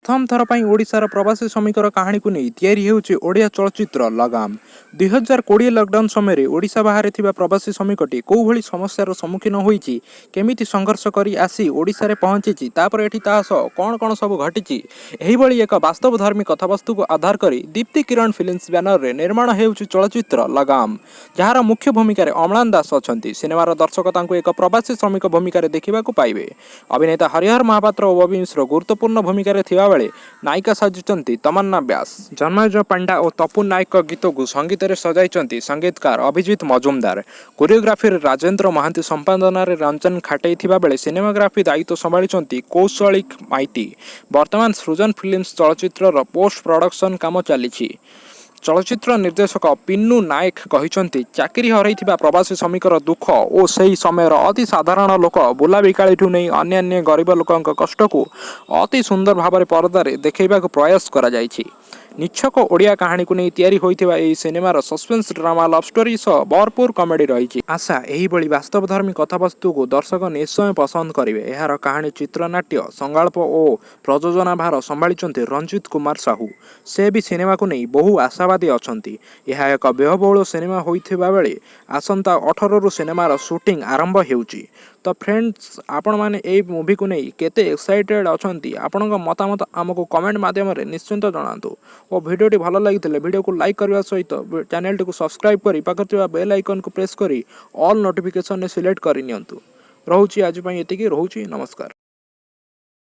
ପ୍ରଥମ ଥର ପାଇଁ ଓଡ଼ିଶାର ପ୍ରବାସୀ ଶ୍ରମିକର କାହାଣୀକୁ ନେଇ ତିଆରି ହେଉଛି ଓଡ଼ିଆ ଚଳଚ୍ଚିତ୍ର ଲଗାମ। 2020 ଲକଡାଉନ ସମୟରେ ଓଡ଼ିଶା ବାହାରେ ଥିବା ପ୍ରବାସୀ ଶ୍ରମିକଟି କେଉଁଭଳି ସମସ୍ୟାର ସମ୍ମୁଖୀନ ହୋଇଛି, କେମିତି ସଂଘର୍ଷ କରି ଆସି ଓଡ଼ିଶାରେ ପହଞ୍ଚିଛି, ତାପରେ ଏଠି ତା ସହ କ'ଣ କ'ଣ ସବୁ ଘଟିଛି, ଏହିଭଳି ଏକ ବାସ୍ତବଧର୍ମୀ କଥାବସ୍ତୁକୁ ଆଧାର କରି ଦୀପ୍ତି କିରଣ ଫିଲ୍ମସ୍ ବ୍ୟାନରରେ ନିର୍ମାଣ ହେଉଛି ଚଳଚ୍ଚିତ୍ର ଲଗାମ, ଯାହାର ମୁଖ୍ୟ ଭୂମିକାରେ ଅମ୍ଳାନ ଦାସ ଅଛନ୍ତି। ସିନେମାର ଦର୍ଶକ ତାଙ୍କୁ ଏକ ପ୍ରବାସୀ ଶ୍ରମିକ ଭୂମିକାରେ ଦେଖିବାକୁ ପାଇବେ। ଅଭିନେତା ହରିହର ମହାପାତ୍ର ଓ ବବି ମିଶ୍ର ଗୁରୁତ୍ୱପୂର୍ଣ୍ଣ ଭୂମିକାରେ ଥିବାବେଳେ ନାୟିକା ସାଜିଛନ୍ତି ତମନ୍ନା ବ୍ୟାସ। ଜନ୍ମେଜୟ ପଣ୍ଡା ଓ ତପୁ ନାୟକଙ୍କ ଗୀତକୁ ସଙ୍ଗୀତରେ ସଜାଇଛନ୍ତି ସଙ୍ଗୀତକାର ଅଭିଜିତ ମଜୁମଦାର। କୋରିଓଗ୍ରାଫିରେ ରାଜେନ୍ଦ୍ର ମହାନ୍ତି, ସମ୍ପାଦନାରେ ରଞ୍ଜନ ଖାଟେଇ ଥିବାବେଳେ ସିନେମାଟୋଗ୍ରାଫି ଦାୟିତ୍ୱ ସମ୍ଭାଳିଛନ୍ତି କୌଶଳିକ ମାଇତି। ବର୍ତ୍ତମାନ ସୃଜନ ଫିଲ୍ମସ୍ ଚଳଚ୍ଚିତ୍ରର ପୋଷ୍ଟ ପ୍ରଡକ୍ସନ କାମ ଚାଲିଛି। ଚଳଚ୍ଚିତ୍ର ନିର୍ଦ୍ଦେଶକ ପିନ୍ନୁ ନାୟକ କହିଛନ୍ତି, ଚାକିରି ହରାଇଥିବା ପ୍ରବାସୀ ଶ୍ରମିକର ଦୁଃଖ ଓ ସେହି ସମୟର ଅତି ସାଧାରଣ ଲୋକ, ବୁଲାବିକାଳିଠୁ ନେଇ ଅନ୍ୟାନ୍ୟ ଗରିବ ଲୋକଙ୍କ କଷ୍ଟକୁ ଅତି ସୁନ୍ଦର ଭାବରେ ପରଦାରେ ଦେଖାଇବାକୁ ପ୍ରୟାସ କରାଯାଇଛି। ନିଚ୍ଛକ ଓଡ଼ିଆ କାହାଣୀକୁ ନେଇ ତିଆରି ହୋଇଥିବା ଏହି ସିନେମାର ସସ୍ପେନ୍ସ, ଡ୍ରାମା, ଲଭ୍ ଷ୍ଟୋରି ସହ ଭରପୁର କମେଡି ରହିଛି। ଆଶା, ଏହିଭଳି ବାସ୍ତବଧର୍ମୀ କଥାବସ୍ତୁକୁ ଦର୍ଶକ ନିଶ୍ଚୟ ପସନ୍ଦ କରିବେ। ଏହାର କାହାଣୀ, ଚିତ୍ରନାଟ୍ୟ, ସଂଳାପ ଓ ପ୍ରଯୋଜନା ଭାର ସମ୍ଭାଳିଛନ୍ତି ରଞ୍ଜିତ କୁମାର ସାହୁ। ସେ ବି ସିନେମାକୁ ନେଇ ବହୁ ଆଶାବାଦୀ ଅଛନ୍ତି। ଏହା ଏକ ବ୍ୟୟବହୁଳ ସିନେମା ହୋଇଥିବା ବେଳେ ଆସନ୍ତା 18ରୁ ସିନେମାର ସୁଟିଂ ଆରମ୍ଭ ହେଉଛି। ତ ଫ୍ରେଣ୍ଡସ୍, ଆପଣମାନେ ଏହି ମୁଭିକୁ ନେଇ କେତେ ଏକ୍ସାଇଟେଡ୍ ଅଛନ୍ତି, ଆପଣଙ୍କ ମତାମତ ଆମକୁ କମେଣ୍ଟ ମାଧ୍ୟମରେ ନିଶ୍ଚିତ ଜଣାନ୍ତୁ ଓ ଭିଡ଼ିଓଟି ଭଲ ଲାଗିଥିଲେ ଭିଡ଼ିଓକୁ ଲାଇକ୍ କରିବା ସହିତ ଚ୍ୟାନେଲଟିକୁ ସବସ୍କ୍ରାଇବ୍ କରି ପାଖରେ ଥିବା ବେଲ୍ ଆଇକନ୍କୁ ପ୍ରେସ୍ କରି ଅଲ୍ ନୋଟିଫିକେସନରେ ସିଲେକ୍ଟ କରିନିଅନ୍ତୁ। ରହୁଛି, ଆଜି ପାଇଁ ଏତିକି ରହୁଛି। ନମସ୍କାର।